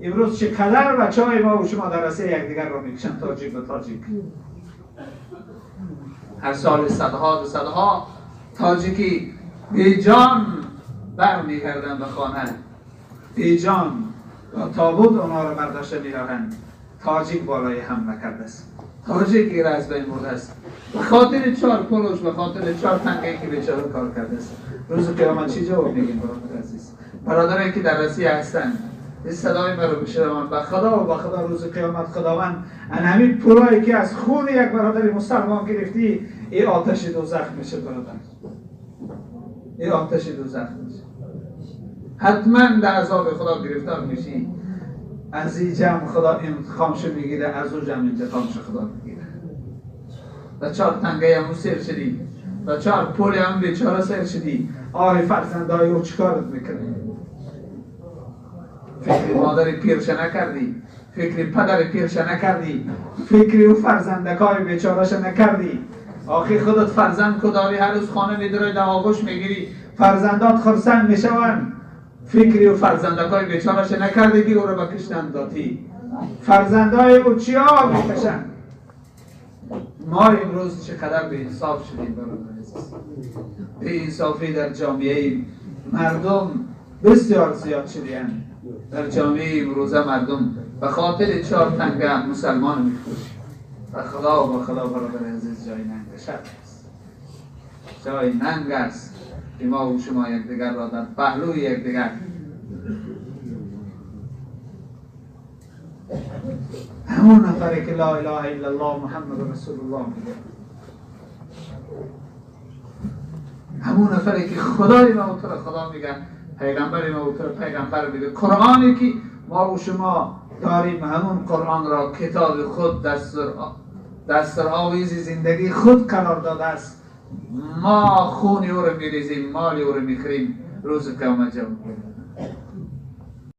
امروز چقدر بچه‌های ما و شما در رسه یکدیگر را میکشن، تاجیک به تاجیک. هر سال صدها و صدها تاجیکی بی جان برمیگردن به خانه، بی جان و تابوت اونا را برداشته میروند. تاجیک بالای حمله کرده است، تاجیک را از بین برده است، به خاطر 4 پلوش، به خاطر 4 تنگه که بیچاره کار کرده است. روز قیامت چی جواب میگیم برادر عزیز؟ برادرایی که در رسیه هستند این صدای مرا بشنوند، به خدا و به خدا روز قیامت خداوند ان همین پولایی که از خون یک برادر مسلمان گرفتی، این آتش دوزخ میشه برادر، این آتش دوزخ میشه. حتما در عذاب خدا گرفتار میشی. از این جمع خدا انتقامشو میگیره، از او جمع انتقامشو خدا میگیره. و 4 تنگه هم سیر شدی، و 4 پول هم بیچاره سیر شدی. آی فرزندای او چیکارت میکنه؟ فکر مادر پیرش نکردی، فکر پدر پیرش نکردی، فکر او فرزندکای بیچاره‌ش نکردی. آخی خودت فرزند که داری، هر روز خانه میداری، در آغوش میگیری، فرزندات خرسند میشوند. فکری و فرزندکای بیچاره‌ش نکردی که او رو به کشتن دادی. فرزندای او چیا میکشن؟ ما امروز چقدر به انصاف شدیم برادر عزیز. به انصافی در جامعه مردم بسیار زیاد شدیم. در جامعه امروزه مردم به خاطر 4 تنگه مسلمان میکشن. به خدا و به خدا برادر عزیز جای ننگ است، جای ننگ است که ما و شما یکدیگر را در پهلوی یکدیگر همون نفری که لا اله الا الله محمد رسول الله میگه، همون نفری که خدای ما و تو را خدا میگه، پیغمبر ما و تو را پیغمبر میگه، قرآنی که ما و شما داریم همون قرآن را کتاب خود دستور آویز زندگی خود قرار داده است. ما خون او رو میریزیم، مال او رو میخریم، روز قیامت جواب میدیم.